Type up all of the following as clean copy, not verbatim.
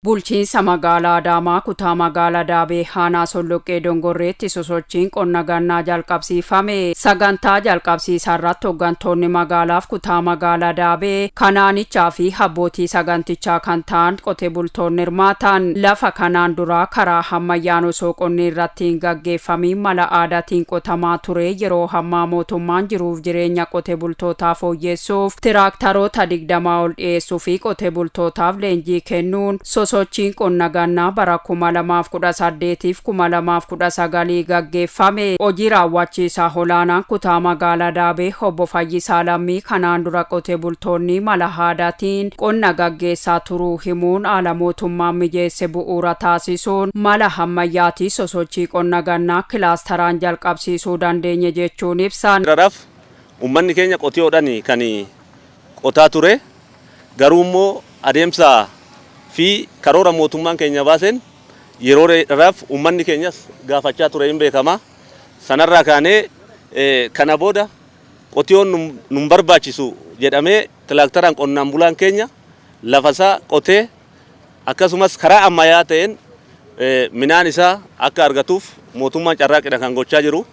Bulchiinsa magaalaa Adaamaa kutaa magaalaa Daabee Haanaa Solloqqee Dongorreetti sosochiin qonna gannaa jalqabsiifame. Sagantaa jalqabsiisaa irratti hooggantoonni magaalaaf kutaa magaalaa Daabee kanaanichaa fi abbootii sagantichaa kan ta'an qote bultoonni hirmaatan. Lafa kanaan duraa karaa ammayyaan osoo qonni irratti hin gaggeeffamiin mala aadaatiin qotamaa ture, yeroo ammaa mootummaan jiruuf jireenya qote bultootaa fooyyessuuf tiraaktaroota 20 ol dhiyeessuu fi qote bultootaaf leenjii kennuun sosochiin qonna gannaa bara 2018 2019 gaggeeffame. Hojii raawwachiisaa olaanaan kutaa magaalaa Daabee obbo Fayyisaa Lammii kanaan dura qote bultoonni mala aadaatiin qonna gaggeessaa turuu himuun, haala mootummaan mijeesse bu'uura taasisuun mala ammayyaatii sosochii qonna gannaa kilaastaraan jalqabsiisuu dandeenye jechuun ibsan. Raraaf uummanni keenya qotiyoodhaan kan qotaa ture, garuu immoo adeemsa fi karoora mootummaan keenya baaseen yeroo dheeraaf uummanni keenyas gaafachaa ture hin beekama. Sanarraa kaanee kana booda qotiyoon nun barbaachisu jedhamee tilaaktaraan qonnaan bulaan keenya lafasaa qotee, akkasumas karaa ammayyaa ta'een midhaan isaa akka argatuuf mootummaan carraaqidha kan gochaa jiru.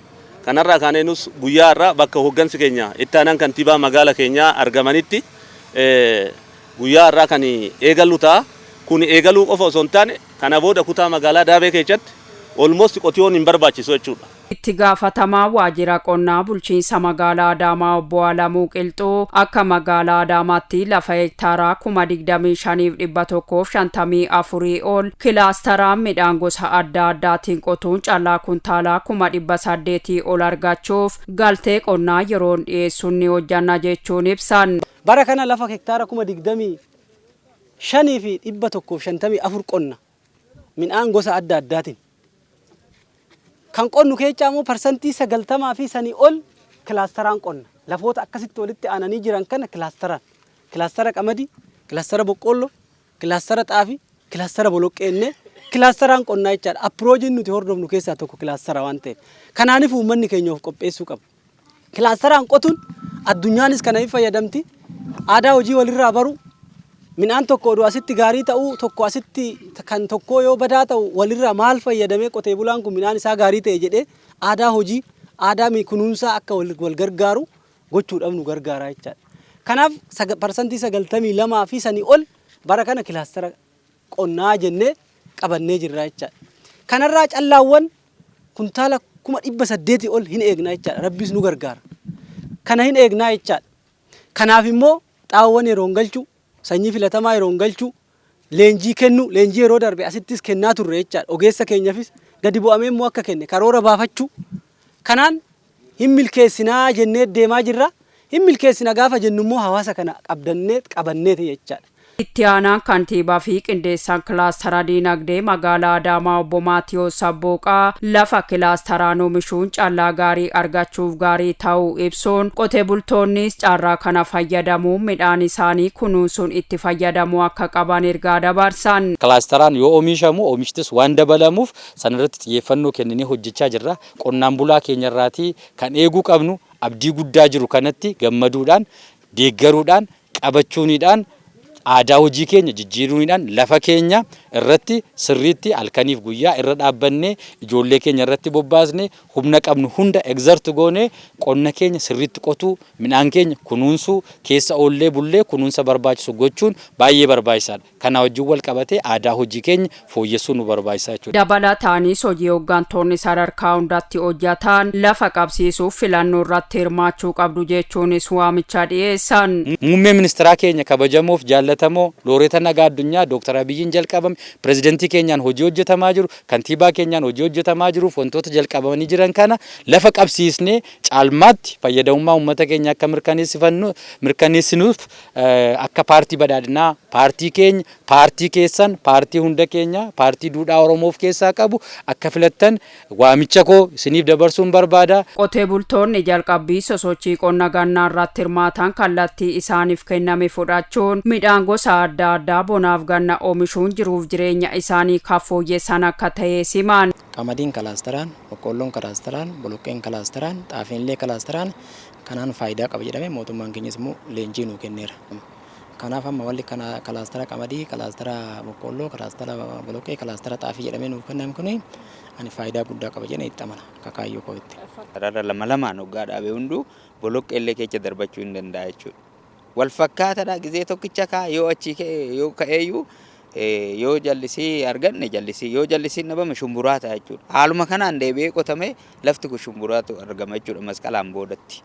Kanarraa kaanee nus guyyaa har'aa bakka hooggansi keenya itti aanaan kantiibaa magaala keenyaa argamanitti guyyaa har'aa kan eegallu ta'a. Kun eegaluu qofa osoo hin taane, kana booda kutaa magaalaa Daabee keessatti almost qotiyoon hin barbaachisu jechuudha. Itti gaafatamaa waajjira qonnaa bulchiinsa magaalaa Adaamaa obbo Alamuu Qilxuu akka magaalaa Adaamaatti lafa heektaaraa 25,154 ol kilaastaraan midhaan gosa adda addaatiin qotuun callaa kuntaalaa 800,000 ol argachuuf galtee qonnaa yeroon dhiyeessuun ni hojjanna jechuun ibsan. Bara kana lafa hektaara 25,154 qonna midhaan gosa adda addaatiin. Kan qonnu keessaa immoo 90% fi sanii ol kilaastaraan qonna. Lafoota akkasitti walitti aananii jiran kana kilaastaraan. Kilaastara qamadii, kilaastara boqqoolloo, kilaastara xaafii, kilaastara boloqqeennee kilaastaraan qonnaa jechaadha. Approachiin nuti hordofnu keessaa tokko kilaastara waan ta'eef. Kanaaniif uummanni keenya of qopheessuu qaba. Kilaastaraan qotuun addunyaanis kana hin fayyadamti. Aadaa hojii walirraa baru. Midhaan tokko oduu asitti gaarii ta'uu, tokko asitti kan tokkoo yoo badaa ta'u, walirraa maal fayyadamee qotee bulaan kun midhaan isaa gaarii ta'e jedhee aadaa hojii, aadaa kunuunsaa akka wal gargaaru gochuudhaaf nu gargaara jechaadha. Kanaaf 92% fi sanii ol bara kana kilaastara qonnaa jennee qabannee jirra jechaadha. Kanarraa callaawwan kuntaala 800,000 ol hin eegna jechaadha. Rabbis nu gargaara. Kana hin eegnaa jechaadha. Kanaaf immoo xaa'oowwan yeroon galchuu, sanyii filatamaa yeroon galchuu, leenjii kennu, leenjii yeroo darbe asittis kennaa turre jechaadha. Ogeessa keenyaafis gadi bu'amee immoo akka kenne karoora baafachuu. Kanaan hin milkeessinaa jennee deemaa jirra. Hin milkeessina gaafa jennu immoo hawaasa kana qabdannee qabanneeti jechaadha. Itti aanaan kantiibaa fi qindeessaan kilaastara diinagdee magaalaa Adaamaa obbo Maatiyoos Sabbooqaa lafa kilaastaraan oomishuun callaa gaarii argachuuf gaarii ta'uu ibsuun, qote bultoonnis carraa kana fayyadamuun midhaan isaanii kunuunsuun itti fayyadamuu akka qaban ergaa dabarsan. Kilaastaraan yoo oomishamu oomishtis waan dabalamuuf sanarratti xiyyeeffannoo kenninee hojjechaa jirra. Qonnaan bulaa keenyarraatii kan eeguu qabnu abdii guddaa jiru kanatti gammaduudhaan, deeggaruudhaan, qabachuunidhaan, aadaa hojii keenya jijjiiruunidhaan, lafa keenya irratti sirriitti halkaniif guyyaa irra dhaabbannee, ijoollee keenya irratti bobbaasnee, humna qabnu hunda exert goonee, qonna keenya sirriitti qotuu, midhaan keenya kunuunsuu, keessa oollee bullee kunuunsa barbaachisu gochuun baay'ee barbaachisaadha. Kana wajjin wal qabatee aadaa hojii keenya fooyyessuu nu barbaachisa jechuudha. Dabalataanis hojii hooggantoonni sadarkaa hundatti hojjetan lafa qabsiisuuf filannoo irratti hirmaachuu qabdu jechuunis waamicha dhiyeessan. Muummee ministeeraa keenya kabajamoof jaallatamoo looreeta nagaa addunyaa Dooktar Abiyyiin jalqabame, pirezidantii keenyaan hojii hojjetamaa jiru, kantiibaa keenyaan hojii hojjetamaa jiruuf wantoota jalqabamanii jiran kana lafa qabsiisnee caalmaatti fayyadamummaa uummata keenya akka mirkaneessifannu mirkaneessinuuf, akka paartii badhaadhinaa, paartii keenya, paartii keessan, paartii hunda keenya, paartii duudhaa Oromoof keessaa qabu akka filattan waamicha koo isiniif dabarsuun barbaada. Qotee bultoonni jalqabbii sosochii qonna gannaa irratti hirmaatan kallattii isaaniif kenname fudhachuun midhaan gosa adda addaa bonaaf ganna oomishuun jiruuf jireenya isaanii kan fooyyessan akka ta'e siman. Qamadiin kalaastaraan, boqqoolloon kalaastaraan, boloqqeen kalaastaraan, xaafiin illee kalaastaraan kanaan faayidaa qaba jedhame, mootummaan keenyas immoo leenjii nuu kenneera. Kanaaf amma walli kana kilaastara qamadii, kilaastara boqqoolloo, kilaastara boloqqee, kilaastara xaafii jedhamee nuuf kenname kuni ani faayidaa guddaa qaba jedhee itti amana akka kaayyoo kootti. Sarara lama lamaan hoggaa dhaabe hunduu boloqqee illee keessa darbachuu hin danda'a jechuudha. Wal fakkaataadha gizee tokkicha kaa yoo achii ka'e yoo ka'eeyyuu yoo jallisii arganne jallisii yoo jallisiin dhabame shumburaa ta'a jechuudha. Haaluma kanaan deebi'ee qotamee lafti kun shumburaatu argama jechuudha masqalaan boodatti.